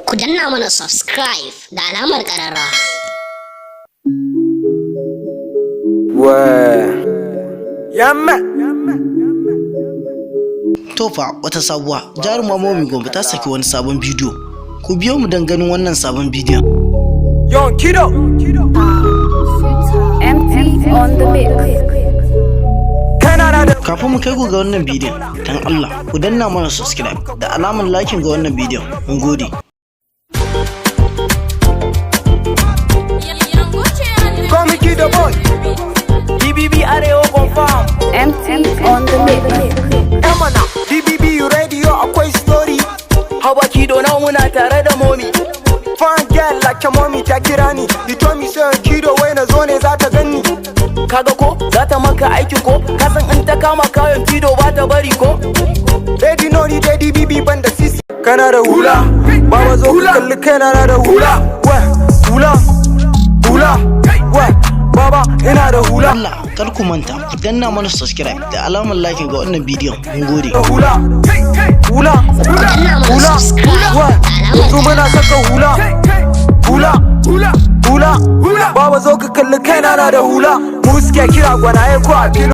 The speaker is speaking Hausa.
Ku danna mana subscribe da alamar ƙararrawa. Yamma. Tofa wata sabuwa, jaruma Momi Gombe ta saki wani sabon bidiyo. Ku biyo mu don ganin wannan sabon bidiyon. Yon Kido. Empty on the mix. Kana na da Kafin mu kai ku ga wannan bidiyon, dan Allah ku danna mana subscribe da alamar liking ga wannan bidiyon. Mun gode. Call me Kido boy. DBB Arewa confirm. Empty on the mix. Emana. DBB radio akwai story. Haba Kido na muna tare da momi. Fine girl like your mommy ta kira ni. You told me say Kido wai na zo ne za ta ganni. Kaga ko za ta maka aiki ko? Kasan in ta kama kayan Kido ba ta bari ko? Lady no ni dai DBB ban da sisi. Kana da hula. Baba zo ku kalli kaina na da hula. Wa hula. Hula. Wa baba ina da hula. Allah kar ku manta ku danna mana subscribe da alamar liking ga wannan bidiyon. Mun gode. Da hula. Hula. Ku danna mana Hula. subscribe Wa da alamar yanzu muna saka hula. Hula. Hula. Hula. Baba zo ka kalli kaina na da hula. Mu suke kira gwanaye ko a filin.